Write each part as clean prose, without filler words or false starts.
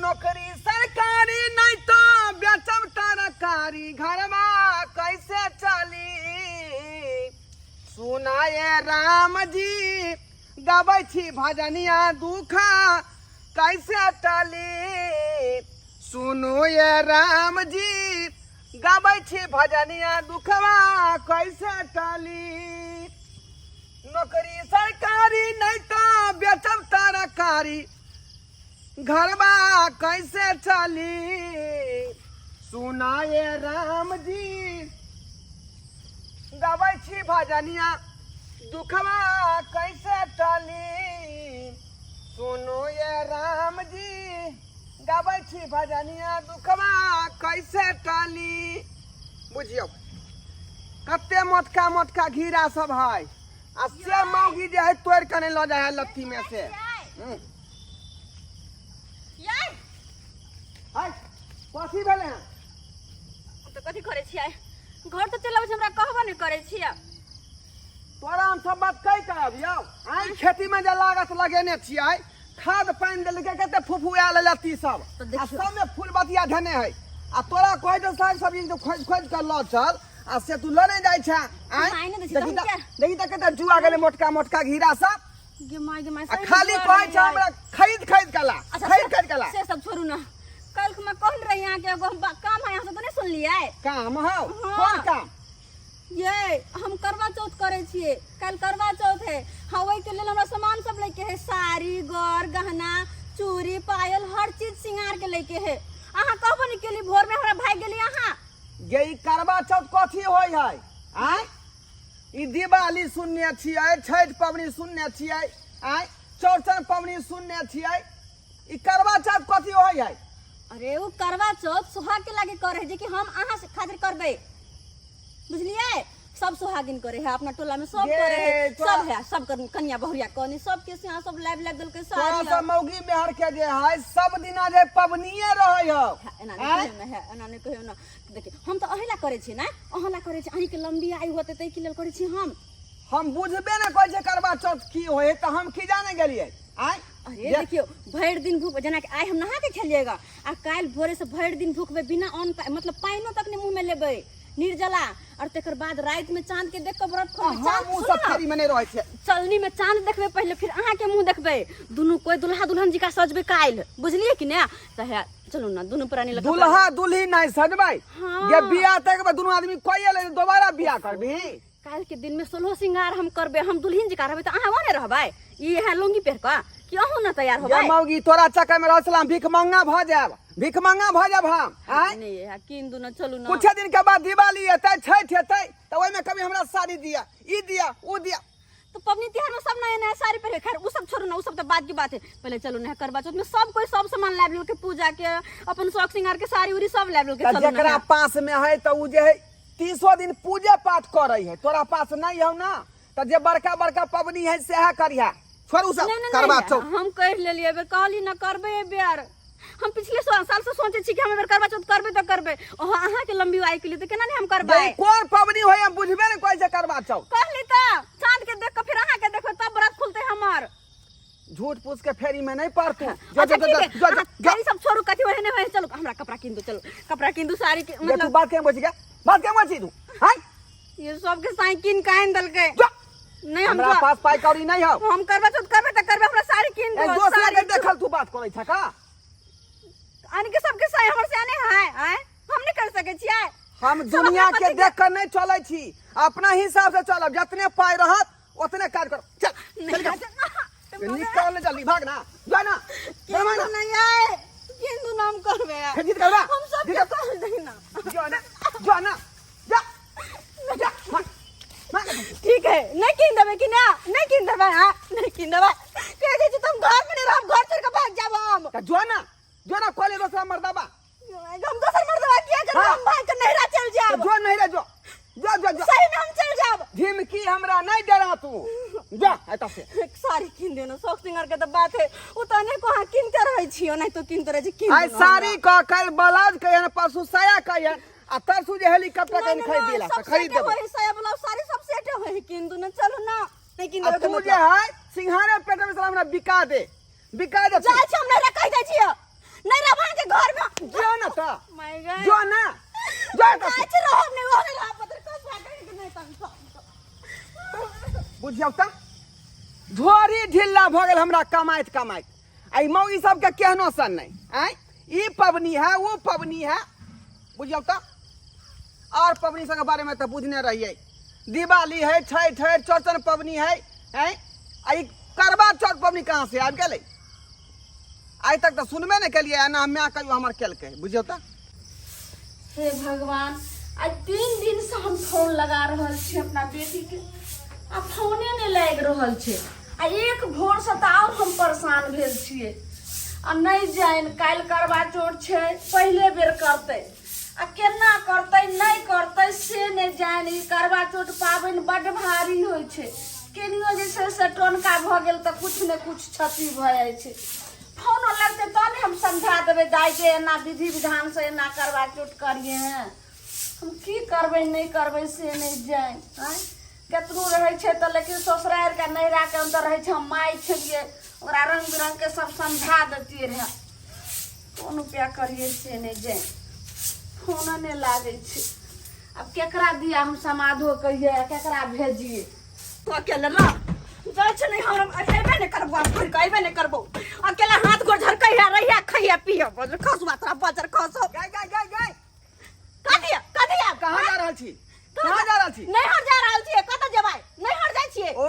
नौकरी सरकारी नहीं तो बेचब तरकारी, घरवा कैसे चली। सुनाए राम जी गबै छी भजनिया, दुखा कैसे टली। सुनू ये राम जी गबै छी भजनिया, दुखवा कैसे टली। नौकरी सरकारी नहीं तो बेचब तरकारी, घरवा कैसे चली। सुनाए राम जी गबै छी भजनिया, दुखवा कैसे टली। सुनो ये राम जी गबै छी भजनिया, दुखवा कैसे टली। बुझियौ कते मोटका मोटका घिरा सब है, आ से मौगी जे है तोड़ के नहीं लऽ जाइ है लत्ती में से। है कथी भेलै हँ? तऽ कथी करै छियै? घर तऽ चलि अबै छै, हमरा कहबो नहि करै छियै। तोरा हम सब बात कहि कऽ अबियौ? आइ खेती में जे लागत लगेने छियै, खाद पानि देलकै, कते फुफुआयल लत्ती सब, तऽ आ देखियौ। सबमे फूल बतिया धेने है। आ तोरा कहै छौ साग सब्जी जे खोजि खोजि कऽ लऽ चल, आ से तू लऽ नहि जाइ छे। आँय? हम आइ नहि दै छी, देखी तऽ हम तऽ किया? देखी तऽ कते जुआ गेलै मोटका मोटका घिरा सब। गे माय, गे माय, आ सही में खाली जुआ कहै गेलै छै आइ। हमरा खरीद खरीद कऽ ला, अच्छा, खरीद खरीद कऽ ला। से सब छोड़ू ना, कल मैं कहल रही यहाँ के एगो हम काम है, यहाँ से तो नहीं सुनलियै? काम हौ? हाँ। कोन काम? ये हम करवा चौथ करै छियै, कल करवा चौथ है। हाँ, ओहिके लेल हमरा सामान सब लैके है, साड़ी, गर गहना, चूड़ी, पायल, हर चीज श्रृंगार के लैके है। अहाँ कहबो नहीं केली, भोर में हमरा भागि गेली अहाँ। गे ई करवा चौथ कथी होइ है? आँय, ई दिवाली सुनने छियै, छठि पबनी सुनने छियै, आँय, चौरचन पबनी सुनने छियै, ई करवा चौथ कथी होइ है? अरे ओ करवा चौथ सुहाग के लागे करे है, जे कि हम अहाँ से खातिर करबै, बुझलियै? सब सुहागिन करे है, अपना टोला में सब ये करे है, तोरा सब है, सब कनिया बहुरिया कनी सबके से यहाँ सब लाइब लाइब देलकै तोरा साड़ी। सब मौगी मेहर के जे है सब दिना जे पबनिये रहै हौ। है, एना नहि आँय? कहियौ ने, है, एना नहि कहियौ ने। देखियौ, हम तऽ अहीं ला करै छी ने, अहाँ ला करै छी, अहीँके लम्बी आयु होतै ताहिके लेल करै छी हम। हम बुझबे ने करै छियै करवा चौथ की होइ है, तऽ हम की जाने गेलियै? आँय? अरे देखियौ, भरि दिन भूख, जेनाकि आइ हम नहा के खेलिएगा, आ काल्हि भोरे से भरि दिन भूखबै, बिना अन्न मतलब पानिओ तक नहि मुँहमे लेबै, निर्जला, और तकर बाद राति में चांद के देख के व्रत खोलबै। हम चांद उ सुनू सब ना, फेरी में नहीं रहै छियै। चलनी में चांद देखबै पहिले, फिर अहाँ के मुँह देखबै, दुनू कोई दुल्हा दुल्हन जी का सजबै काल्हि, बुझलियै कि ने? तऽ हे चलू ना, दुनू प्राणी लऽ कऽ दुल्हा दुल्ही नहीं सजबै। हाँ। जे बियाह तक में दुनू आदमी कोई ले दोबारा बियाह करबी। काल्हि के दिन में सोलहो श्रृंगार हम करबै, हम दुल्हिन जकाँ रहबै, तऽ अहाँ ओने रहबै ई यहाँ लुंगी पहिर कऽ, कि अहूँ न तैयार ये होबै? मौगी, तोरा चक्कर में रहल हम भीख मंगा भऽ जायब, भीख मंगा भऽ जायब हम। आँय? नहीं है, कीन दू ना, चलू ना। कुछ दिन के बाद दिवाली एतै, छठि एतै, तऽ ओहिमे कभी हमरा साड़ी दिया, ई दिया, ऊ दिया। तो पबनी त्योहार में सब नया नया साड़ी पहने। खैर वो सब छोड़ू ना, वो सब तो बाद की बात है, पहले चलो ना करवा चौथ में सब कोई सब सामान लाब के पूजा के, अपन शौक श्रृंगार के साड़ी उड़ी सब लाब के तऽ चलू ना। जकरा पास में है तऽ ऊ जे है 30 दिन पूजे पाठ करै है, तोरा पास नहीं हौ ना, तऽ जे बड़का बड़का पबनी है सएह करिहा। छोड़ू सब नहीं, नहीं, करवा नहीं, चौथ। हम कह लेलिए, एबेर कहली ना करबे एबेर। हम पिछले साल से सोचे छी कि हम एबेर करवा चौथ करबे तऽ करबे। ओहो अहाँ के लंबी आयु के लिए तऽ केना नहीं हम करबै? जे कोन पबनी होय हम बुझबे नहीं कहै छै करवा चौथ। कहली तऽ चांद के देख के फिर अहाँ के देखबै तब व्रत खुलतै हमर। झूठ पूछ के फेरी में नहीं पड़तू। जो, अच्छा, जो, ठीक जो, है। जो, जो, अहाँ जो। ई सब छोड़ू, कथी ओहने होय, चलू हमरा कपड़ा किन दू, चलू कपड़ा किन दू, साड़ी के, ये तू मतलब बात के बची गया, बात के बची तू? हां, ये सब के साई किन कान देलकै। जो। नहीं, हम हमरा पास पाई कौड़ी नहीं हौ। हम करवा चौथ करबे त करबे, हमरा साड़ी किन एक दो, दोसरा साड़ी के देखल तू बात करै छ का? आन के सबके साई हमर से आने है, आय हम नहीं कर सके छियै। हम सब दुनिया अपना के पति देख कर नहीं चलै छी, अपना हिसाब से चलब, जतने पाई रहत ओतने काज कर। चल, नहीं, चल जा। अच्छा, निकल ले जल्दी, भाग ना, जा ना, जा किन ना। नहीं आए, किन दू नाम करबे। फिर जीत करबा। हम सब जीत के कह दही ना। जा ना, जा ना, जा, जा, मार, मार। ठीक है, नहीं किन देबे कि ना? नहीं किन देबे, हां नहीं किन देबे। कह दे छी तुम घर में नहीं रहब, घर छोड़ के भाग जाब हम। त जो ना, जो ना, कॉलेज दोसरा मर्दाबा। हम दोसर मर्दाबा किया करब? हाँ। हम भाग के नैहरा चल जाब। जो नैहरा जो, जो, जो, जो। सही में हम चल जाब। झिमकी हमरा नहीं डरा तू, जा एतऽ से। एक साड़ी किन देना, शौक सिंगार के तो बात है, उ तो नहीं को हां किन के रहै छियो, नहीं तो किन रहै छी, किन आइ देना साड़ी हमरा। क कल ब्लाउज कहियन, परसू साया कहियन, आ तरसू जे हेलीकॉप्टर नहीं, कहियन नहीं, खरीद नहीं, दिला, सब तऽ खरीद सेटे देबै। होय, साया ब्लाउज साड़ी सब सेटे होय, किन दू ना, चलू ना, नहीं किन आ देबै के तू जे मतलब। है सिंघारे पेट में साला हमरा बिका दे, बिका दे। जाइ छी हम नैहरा, कहि दै छियो नैहरा भाग। घर में जो ना त my गए जो ना जो त काच रहो नहीं वो नहीं रहा पत्र को स्वागत नहीं तंग बुझियौ त झोरी ढिल्ला भऽ गेल हमरा कमाइत कमाइत आ ई मौगी सबके केहनो सन नहि आँय ई पबनी है ओ पबनी है बुझियौ त और पबनी सबके बारेमे तऽ बुझने रहियै दिवाली है छठि है चौरचन पबनी है आँय आ ई करवा चौथ पबनी कहाँ से आबि गेलै आइ तक तऽ सुनबे नहि केलियै एना माय कहियो हमर केलकै बुझियौ तऽ हे भगवान आइ 3 दिन से हम फोन लगा रहल छी अपना बेटी के आ फोने नहि लागि रहल छै आ एक भोर से तऽ आओर हम परेशान भेल छियै आ नहि जानि काल्हि करवा चौथ छै पहिले बेर करतै आ केना करतै नहि करतै से नहि जानि ई करवा चौथ पाबनि बड्ड भारी होइ छै केनियो जे छै से टोनका भऽ गेल तऽ किछु ने किछु क्षति भऽ जाइ छै फोनो लगतै तब ने हम समझा देबै दाइके एना विधि विधानसँ एना करवा चौथ करिए हैं हम की करबै नहि करबै से नहि जानि आँय केतनो रहै छै तऽ लेकिन ससुरारिके नैहराके अन्दर रहै छै हम माय छलियै ओकरा रङ्ग बिरङ्गके सब समझा दैतियै रहए कोन उपाय करियै से नहि जानि फोनो नहि लागै छै आब केकरा दिया हम समाधो कहियै आ केकरा भेजियै तू अकेले रह जाइ छै नहीं हम अयबे नहि करबो आब घुरि कऽ अयबे नहि करबो अकेला हाथ गोर झरकै है रहिया खैया पिया बजर खसुआ तोरा बजर खसो गाय गाय गाय गाय कथी कथी आब कहाँ जा रहल छी कहाँ जा रहल छी नैहर जा रहल छियै कतऽ जेबै नैहर जाइ छियै ओ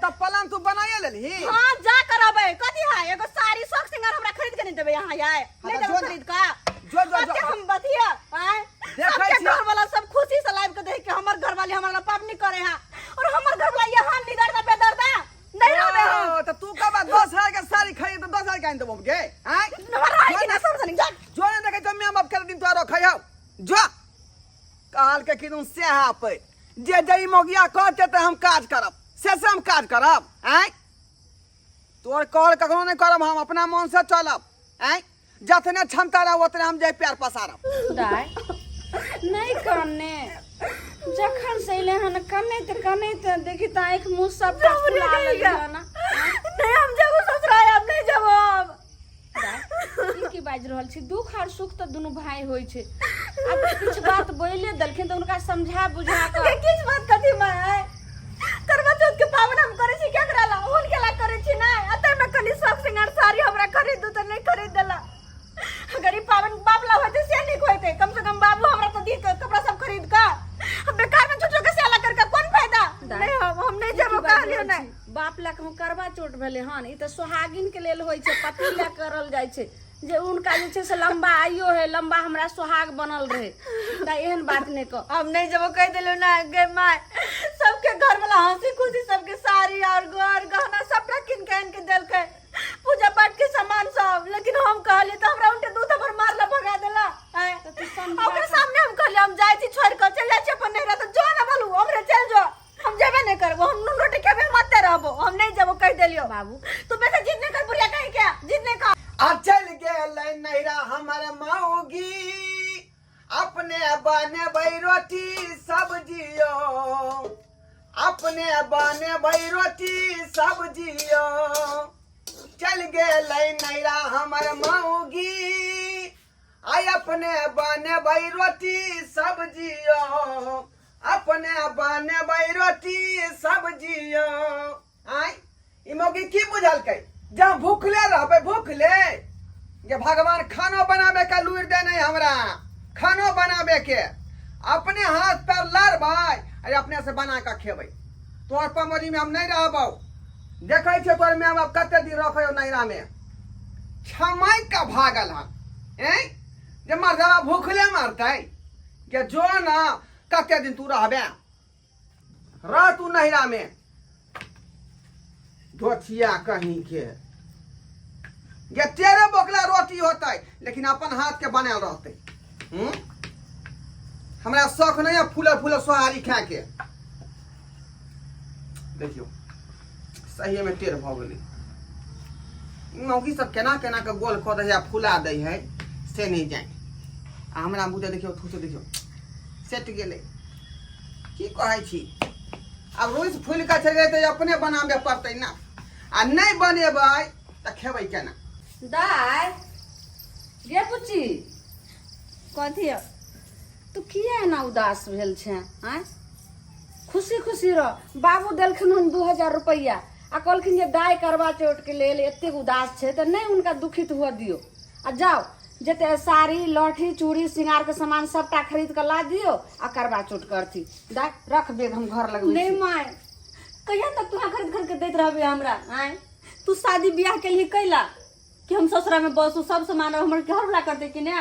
तऽ पलंग तू बनाइए लेलही हाँ जा कर अबै कथी है एगो साड़ी शौक सिंगार हमरा खरीद के नहीं देबै यहाँ यार हाँ, नहीं तऽ देबै जो ना। खरीद के जो, जो, जो। कते हम बतिया आय देखै सबके छियै। घर वाला सब खुशी से लाइब के देख के हमर घर वाली हमरा पबनी करे है और हमर घर वाला यहाँ निदर्दा बेदर्दा नहीं रहबे हम ओ, तऽ तू कब 10,000 के साड़ी खरीद तऽ 10,000 के आनि देबो गे आँय हमरा रहै कि ना समझनी जा जो ने देखै छौ माय बाप के दिन तोरा रखै हौ जो कहल के किदुन सेहा पे जे जई मोगिया कहते तऽ हम काज करब से से हम काज करब आँय तोर कहल कखनो नहि करब हम अपना मन से चलब आँय जतने क्षमता रह ओतने हम जाय पैर पसारब दाय नहि काने जखन से अयलै हन कनैत कनैत देखी तऽ आँखि मुँह सब फुला लेलै हन नहि हम जेबो ससुराल आब नहि जेबो हम ई की बाजि रहल छी दुख आर सुख तऽ दुनू भाय होइ छै आब किछु बात बोले देलखिन तऽ हुनका समझा बुझा कऽ किछु बात कथी माय करवा चौथ के पाबनि हम करै छी केकरा ला हुनके ला करै छी नहि आ ताहिमे कनि शौक सिंगार साड़ी हमरा खरीद दू तऽ नहि खरीद देला अगर ई पाबनि बाप ला होइतै से नीक होइतै कम से कम बाबू हमरा तऽ दी कपड़ा सब खरीद कऽ हम बेकार में झूठो के स्याला करके कोन फायदा नहीं हम नहीं जेबो कहलियो नहीं बाप लए कहूँ करवा चौथ भेलै हन ई तऽ सोहागिन के लेल होइ छै पति लए करल जाइ छै जे हुनका जे छै से लम्बा आइयो है लम्बा हमरा सोहाग बनल रहे तऽ एहन बात नहि कह हम नहीं जब कह दिलो ना गे माय सबके घर वाला हंसी खुशी सबके साड़ी और घर गहना सबटा किन के आन के देलकै पूजा पाठ के सामान सब लेकिन हम कहलिए तो हमरा उनके दूध पर मारला भगा देला आय। तऽ तू समझा ओकरे सामने हम कहलिए हम जाइ छी छोड़ के चल जाइ छी अपन नैहरा तऽ जो ना बोलू हमरे चल जो हम जेबे नहीं करबो हम नून रोटी खेबे मते रहबो हम नहीं जेबो कह देलियो बाबू तू बेटा जिद नहीं कर बुढ़िया कहीं क्या जिद नहीं कर आ चल गेलै नैरा हमर मौगी अपने बनेबै रोटी सब्जियो अपने बनेबै रोटी सब्जियो चल गेलै नैरा हमर मौगी आइ अपने बनेबै रोटी सब्जियो अपने बनेबै रोटी सब्जियो आइ ई मौगी की बुझलकै जँ भूखले रहबै भूखले जे भगवान खानो बनाबे के लूरि देने हमरा खानो बनाबे के अपने हाथ पैर लड़बै अरे अपने से बना के खेबै तोहर पमरी में हम नहीं रहबौ देखै छियै तोहर माय बाप कते दिन रखै नैरा में छमैक के भागल हन ऐं जे मर्दवा भूखले मरतै के जो ना कते दिन तू रहबे रह तू नैहरा में धोथिया कहीं के ये तेरे बोकला रोटी होतै लेकिन अपन हाथ के बनायल रहतै हम्म? हमरा शौक नहीं है फूलल फूलल सोहारी खाए के देखियौ सही में टेढ़ भऽ गेलै मौगी सब केना केना के गोल कऽ दै है आ फुला दै है से नहीं जाए आ हमरा बुझे देखियौ थूसे देखियौ सेट गेलै की कहै छी आब रोज फूलि कऽ चलि जेतै अपने बनाबे पड़तै ने आ नहि बनेबै तऽ खेबै केना दाय गे बुच्ची। कथी है? तू किया एना उदास भेल छे आँय? खुशी खुशी रह। बाबू देलखिन हन 2000 रुपैआ आ कहलखिन जे दाय करवा चौथ के लेल एतेक उदास छै तऽ नहि हुनका दुखित हुअ दियौ। आ जाउ जते साड़ी लहठी चूड़ी श्रृंगार के सामान सबटा खरीद के ला दियौ आ करवा चौथ करती। दाय रख बेग, हम घर लगबै नहीं छी। माय, कहिया तक तू खरीद खरीद के दैत रहबे हमरा? आँय, तू शादी बियाह के लिए कैला कि हम ससुरा में बसू, सब सामान हमर घर वाला करते कि ने,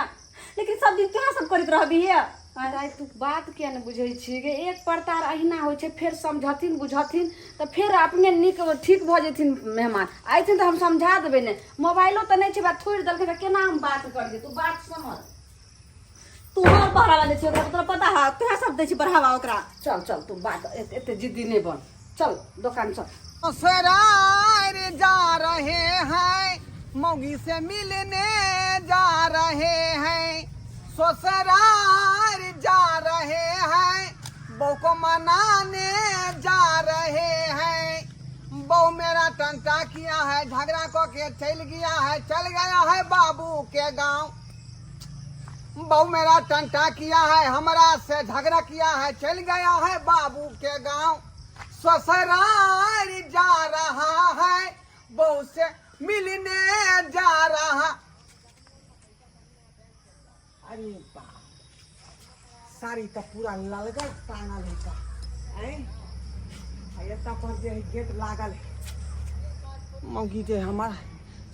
लेकिन सब दिन तू सब करैत रहबी है। दाय तू बात किया ने बुझै छी गे? एक परतार अहिना होइ छै, फेर समझथिन बुझथिन तऽ फेर अपने नीक ठीक भऽ जेथिन। मेहमान अयथिन तऽ हम समझा देबै ने। मोबाइलो तऽ नहि छै, बात छोड़ि देलकै तऽ केना हम बात करियै? तू बात समझ। तू और बढ़ावा दै छी ओकरा, तोरा पता है? तू सब दै छी बढ़ावा ओकरा। चल चल, तू बात एते जिद्दी नहि बन, चल दोकान चल। ससुराल जा रहे हैं, मौगी से मिलने जा रहे हैं। ससुराल जा रहे हैं, बहू को मनाने जा रहे हैं। बहू मेरा टंटा किया है, झगड़ा को के चल गया है, चल गया है बाबू के गांव। बहू मेरा टंटा किया है, हमरा से झगड़ा किया है, चल गया है बाबू के गांव। ससुराल जा रहा है, बहू से मिलने जा रहा। अरे बाप, साड़ी तो पूरा ललगर टांगल है का। आँय? आ एतऽ पर जे है गेट लागल है। मौगी जे हमर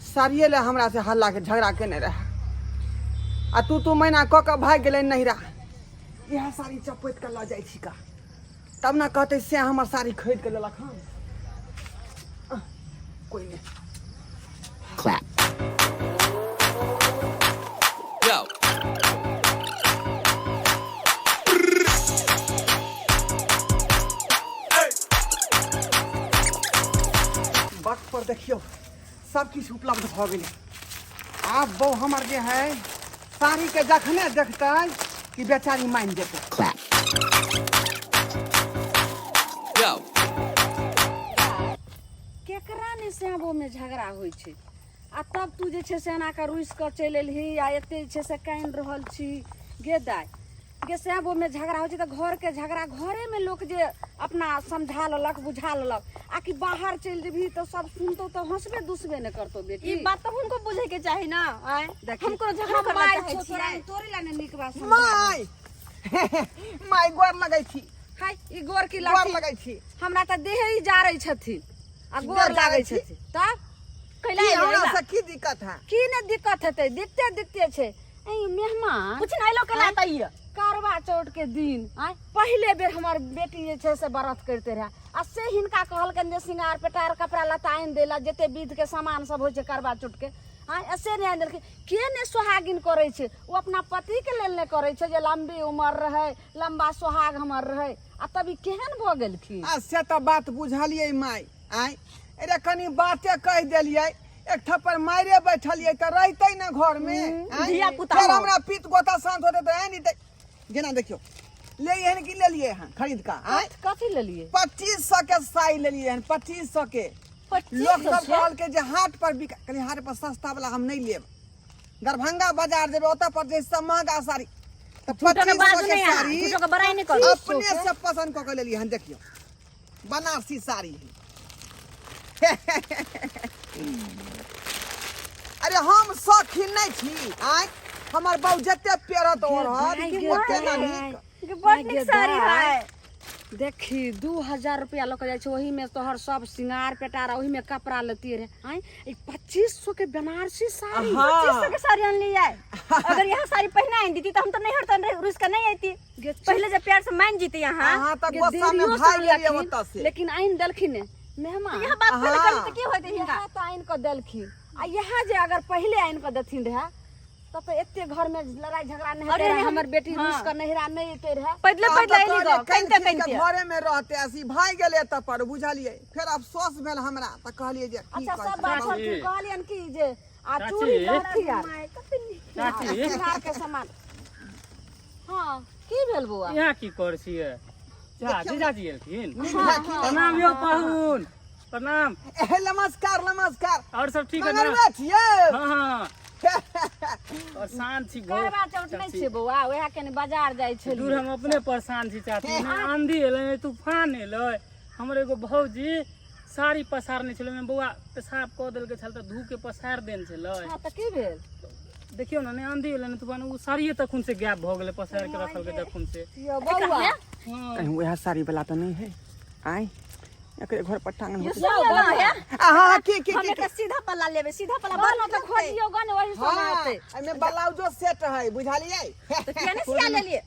साड़िए ले हमरा से हल्ला के झगड़ा केने रहे आ तू तू महीना कऽ के भागि गेलै नैहरा। इएह साड़ी चपैत के लऽ जाइ छी का, तब ने कहतै से हमर साड़ी खरीद के लेलक हन। कोई नहीं। Clap. Go. वक्त पर देखियौ सब किछु उपलब्ध भऽ गेलै। आब बहु हमर जे है साड़ीके जखने देखतै कि बेचारी मानि जेतै। Clap. Go. केकरा ने साँबोमे झगड़ा होइ छै आ तब तू जे छै से एना कऽ रुसि कऽ चलि एलही आ एते जे छै से कानि रहल छी। गे दाय गे, साँबोमे झगड़ा होइ छै तऽ घरके झगड़ा घरेमे लोक जे अपना समझा लेलक बुझा लेलक, आ कि बाहर चलि जेबही तऽ सब सुनतौ तऽ हँसबे दुसबे ने करतौ बेटी। ई बात तऽ हुनको बुझे के चाही ना। आँय, देखी, हम कोनो झगड़ा हम करना माय चाहै छौ, तोरा छियै? तोरे ला ने नीक बात समझा। माय माय, गोर लगै छी। हाय, ई गोर की गोर लागै? लगै छी। हमरा तऽ देहे ही जारै छथिन आ गोर देह जारै लागै छी? छथिन तब। कैला की एलै? हमरा से की दिक्कत है? की ने दिक्कत हेतै, दिक्कते दिक्कते छै। ऐ मेहमान कुछ नहि लोक केला तैयो करवा चौथ के दिन आँय पहिले बेर हमर बेटी जे छै से व्रत करिते रहए आ से हिनका कहलकनि जे श्रृंगार पेटार कपड़ा लत्ता आनि दै लए, जते विध के सामान सब होइ छै करवा चौथ के। आँय, से नहि आनि देलखिन। के ने सोहागिन करै छै? ओ अपना पति के लेल ने करै छै जे लम्बी उमर रहै, लम्बा सोहाग हमर रहै, आ तब ई केहन भऽ गेलखिन? आ से तऽ बात बुझलियै माय। आँय, अरे कनी बाते कहि देलियै, एक थप्पड़ मारे बैठलियै तऽ रहितै ने घर में। आँय? धिया पुता फेर हो। हमरा पित गोता शांत होते तऽ आनि देतै। जेना देखियौ ले एहन की लेलियै हन खरीद कऽ? आँय, कथी लेलियै? 2500 के साई लेलियै हन, 2500 के। लोक सब कहलकै जे हाट पर बिका, कहलियै हाट पर सस्ता वाला हम नहि लेब, दरभंगा बाजार जेबै ओतऽ पर जे सब महगा साड़ी तऽ झूठो के 2500 बाजू के नहीं अहाँ, साड़ी झूठो के बड़ाई नहीं करू। अपने से पसंद कऽ के लेलियै हन। देखियौ बनारसी साड़ी है। अरे हम शौकीन नहि छी। आँय, हमर बहू जते पेरत ओढ़त दाइ गे ओते ने दाइ। नीक। गे, बड़ नीक गे साड़ी दाइ। है। देखी, 2000 रुपया लऽ कऽ जाइ छै, ओहिमे तोहर सब श्रृंगार पेटार आ ओहिमे कपड़ा लेतियै रे। आँय, ई 2500 के बनारसी साड़ी? हाँ। 2500 के साड़ी अनली है। अगर यहाँ साड़ी पहना आइन दीती तो हम तो नहीं हरतन रहे, रुस के नहीं आती। गे, पहले जब प्यार से मान जीती यहाँ। अहाँ तऽ गे, गुस्सा मे देरियो से भागि गेलियै अनलखिन, ओतऽ से। लेकिन आनि देलखिन ने मेहमान। यहाँ बात पहले हाँ। करती तो की होते हिनका? यहाँ तऽ आनि कऽ देलखिन आ यहाँ जे अगर पहिले आनि कऽ देथिन रहे तब तऽ एते घर में लड़ाई झगड़ा नहि अरे हेतै रहए, हम- हमर बेटी हाँ। रुस कऽ नहिरा नहि एते रहे। पैदले हम पैदले तऽ अयली कहलियै, गो कनिते कनि कनिते घरे में रहते ऐसी भागि गेलै एतऽ पर, बुझलियै? फेर अफसोस भेल हमरा तऽ कहलियै जे की अच्छा कहै सब छै, बात बाबू। छलखिन, कहलियनि कि जे आ चाची। चूड़ी लहठी आर चाची। श्रृंगार के सामान। हाँ, की भेल बौआ? यहाँ की कर छियै? जीजाजी एलखिन? नीक है कि नहि? प्रणाम यौ पाहुन, प्रणाम। ए, नमस्कार नमस्कार। और सब ठीक है ना? मंगलवे छियै? हाँ हाँ। परेशान छी बहुत। करवा चौथ नहि छियै बौआ, वएह कनि बाजार जाइ दूर छलियै। हम अपने परेशान छी चाची। ने आंधी एलै ने तूफान एलै। हमर एगो भौजी साड़ी पसारने छलै, ओहिमे बौआ पेशाब कऽ देलकै छल तऽ धू के पसारि देने छलै। हँ तऽ की भेल? देखियौ ने, ने आंधी एलै ने तूफान, ओ साड़िए तखन से गायब भऽ गेलै पसारि के रखलकै तखन से। यौ बौआ, हँ। कहीं वएह साड़ी वाला तऽ नहि है? आय एकरे घर पर टांगल होतै। यौ बौआ, आ हाँ, की की हम की एकरा सीधा पल्ला लेबै, सीधा पल्ला बड़ कहलहुँ नीक तऽ लगतै। खोजियौ गन, ओहि सोना हाँ, हेतै। एहिमे ब्लाउजो सेट है, बुझलियै? तऽ किया नहि सिया लेलियै?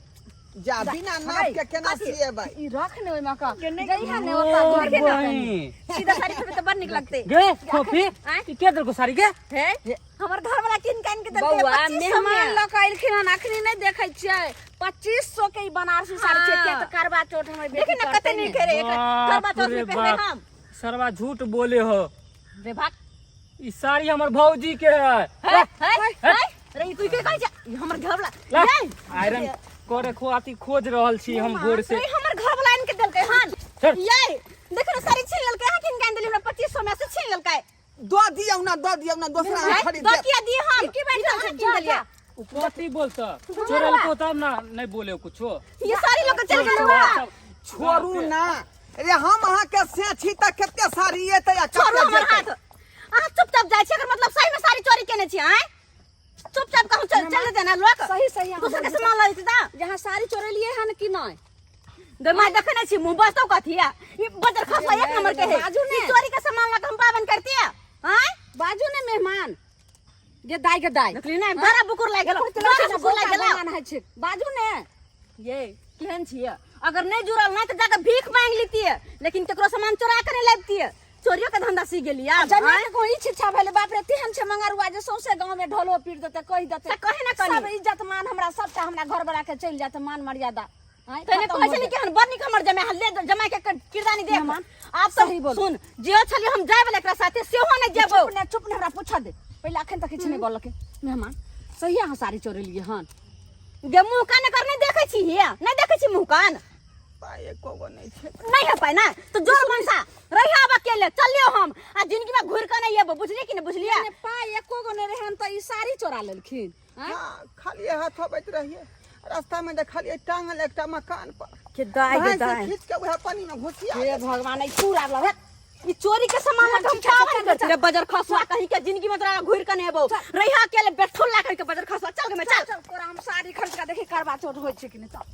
जा बिना नाप के केना सिएबै? ई रख ने ओहिमे का जइहा ने ओ ओतऽ घर देखी ने। बहिन। सीधा साड़ी पहिरबै तऽ बड़ नीक लगतै। गे फोफी, ई के देलको साड़ी के? हे, हमर घर वाला किन कान के देलकै बौआ, 2500 मेहमान में। लऽ कऽ एलखिन हन, अखनी नहि देखै छियै? 2500 के ई बनारसी साड़ी छै। किया तऽ करवा चौथ हमर बेटी देखी ने करतै कते ने। नीक है रे, एकरा करवा बाप चौथ रे में पहिरबै बाप। हम। सरवा झूठ बोले हो। रे भाग। ई साड़ी हमर भौजी के है। हे हे हे रे, ई तू के कहै छै? ई हमर घर वाला ला, ये आयरन करे खो आती खोज रहल छी हम भोर से। रे, हमर घर वाला आनि के देलकै हन। चल। ये देख ने, साड़ी छीन लेलकै हन, किन कान देली हमरा 2500 में से छीन लेलकै। दऽ दियौ ना, दऽ दियौ ना, दोसरा हम हैं? खरीद दऽ देब। किया दिए हम? की बैठल छै? किन जा, देलियै? जा। उ कथी बोलता? चोरलको तब ना नहीं बोले कुछो। ये साड़ी लऽ के चलि गेलै बा। छोड़ू ना रे, हम अहाँके से छी तऽ कते साड़ी एतै आ छोड़ू कते हमर जेतै? हाथ। अहाँ चुपचाप जाइ छी, एकर मतलब सही में साड़ी चोरी केने छी। आँय, चुपचाप कहूँ चल चल देना लोक सही सही अहाँ दोसर के बोलू। सामान लऽ जेतै तऽ जहाँ साड़ी चोरेलियै हन कि नहि? गै माय, देखै नहि छी मुँह बजतौ कथी है? ई बजर खसला एक नंबर के है। बाजू ने। ई चोरी के सामान लऽ के हम पाबन करती है? आँय, बाजू ने मेहमान, गे दाई, गे दाई। देखली ने, बड़ा बुकुर लागि गेलो, बड़ा बुकुर लागि गेलो। बड़ा होइ छै, बाजू ने। ये केहन छियै? अगर नहि जुड़ल नहि तऽ जाके भीख मांगि लितियै, लेकिन केकरो सामान चोरा के नहि लाबितियै। चोरियो के धंधा सीख गेलियै आब, जना आँय? के कोई शिक्षा भेलै? बाप रे, तेहन छै मंगरुआ जे सौंसे गाँव में ढोलो पीट देतै, कहि देतै। तऽ कहे ने कनी। सब इज्जत मान हमरा सबटा हमरा घर वाला के चलि जायत, मान मर्यादा आँय, तने खतम कहै हो छली जायत। कि हन बड़ नीक हमर जमाय हन, ले जमाय के किरदानी देख। मेहमान, आब तऽ सही बोल। सुन, जे छली हम जाय वाला एकरा साथे, सेहो नहि जेबौ। चुप ने, चुप ने, हमरा पूछऽ दे पहिले। अखन तक किछु नहि बोललकै। मेहमान, सही अहाँ साड़ी चोरेलियै हन? गे मुँह कान एकर नहि देखै छी? हिया नहि देखै छी मुँह कान? पाइ एको गो नहि छै। नहीं है पाइ ना तो जोर मनसा रही आब अकेले, चलियो हम आ जिंदगी में घुर के नहीं एबो, बुझलिए कि नहीं बुझलिए? ने पाइ एको गो नहि रहनि तऽ ई साड़ी चोरा लेलखिन आँय? हाँ, खालिए हाथ अबैत रहिए, रास्ता में देखलिए टांगल एकटा मकान पर। के दाय भाई से खींच के वएह पानी में घुसिया हे भगवान, ई पूरा लगे ई चोरी के सामान लग हम पावन करते रे। बजर खसुआ कहीं के, जिंदगी में तोरा घुर के नहीं एबो। रही अकेले बेठुल ला करके बजर खसुआ, चल गे मैं चल। चल तोरा हम साड़ी खरीद के देखी करवा चौथ होइ छै कि नहि, चल।